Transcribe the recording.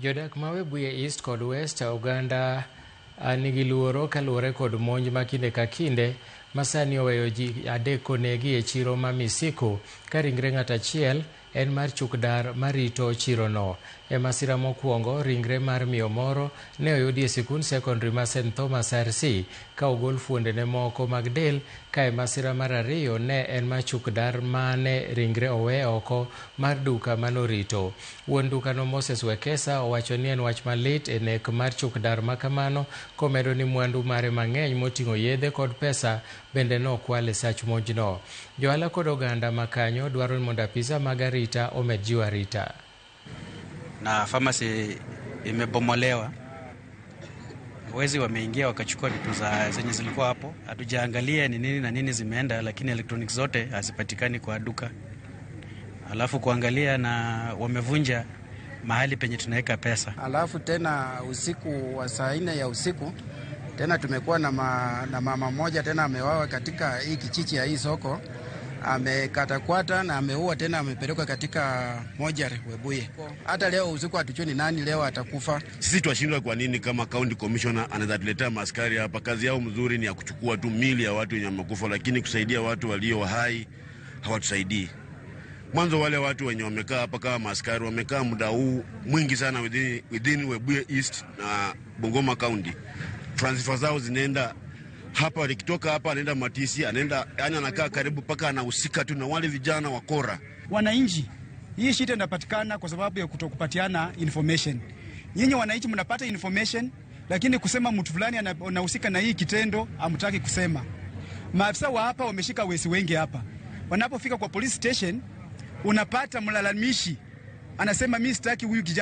Jodak ma Webuye East kod West oganda nigi luoro kaluwore kod monj ma kinde ka kinde ma sani oweyo ji adek onegi e chiro ma Misikhu ka ringre ng'at achiel en mar chukdar marito chirono. E masira mokwongo, ringre mar miyo moro ne oyudi e sikund sekondari ma St. Thomas RC ka ogol fuondene moko mag del ka e masira mar ariyo ne en mar chukdar mane ringre owe oko mar duka manorito. Wuon dukano Moses Wekesa owacho ni en wach malit e nek mar chukdar makamano komedo ni mwandu mare mang'eny moting'o yedhe kod pesa bende nokwal e sach monjno. Johala kod oganda makanyo dwaro ni mondo apisa mag arita omed jiwo arita. Na pharmacy imebomolewa, wezi wameingia wakachukua vitu za zenye zilikuwa hapo. Hatujaangalia ni nini na nini zimeenda, lakini electronics zote hazipatikani kwa duka. Alafu kuangalia na wamevunja mahali penye tunaweka pesa. Alafu tena usiku wa saa 4 ya usiku tena tumekuwa na mama mmoja tena amewawa katika hii kichichi ya hii soko, amekatakwata na ameua tena, amepelekwa katika mochari Webuye. Hata leo usiku hatujui ni nani leo atakufa. Sisi twashindwa kwa nini kama county commissioner anaweza tuletea maskari hapa? Kazi yao mzuri ni ya kuchukua tu mili ya watu wenye wamekufa, lakini kusaidia watu walio hai hawatusaidii. Mwanzo wale watu wenye wamekaa hapa kama maskari wamekaa muda huu mwingi sana within Webuye East na Bungoma County. Transfer zao zinaenda hapa, likitoka hapa anaenda Matisi, anaenda yani anakaa karibu mpaka anahusika tu na wale vijana wakora. Wananchi, hii shida inapatikana kwa sababu ya kutokupatiana information. Nyinyi wananchi mnapata information, lakini kusema mtu fulani anahusika na hii kitendo hamtaki kusema. Maafisa wa hapa wameshika wezi wengi hapa. Wanapofika kwa police station unapata mlalamishi anasema mimi sitaki huyu kijana.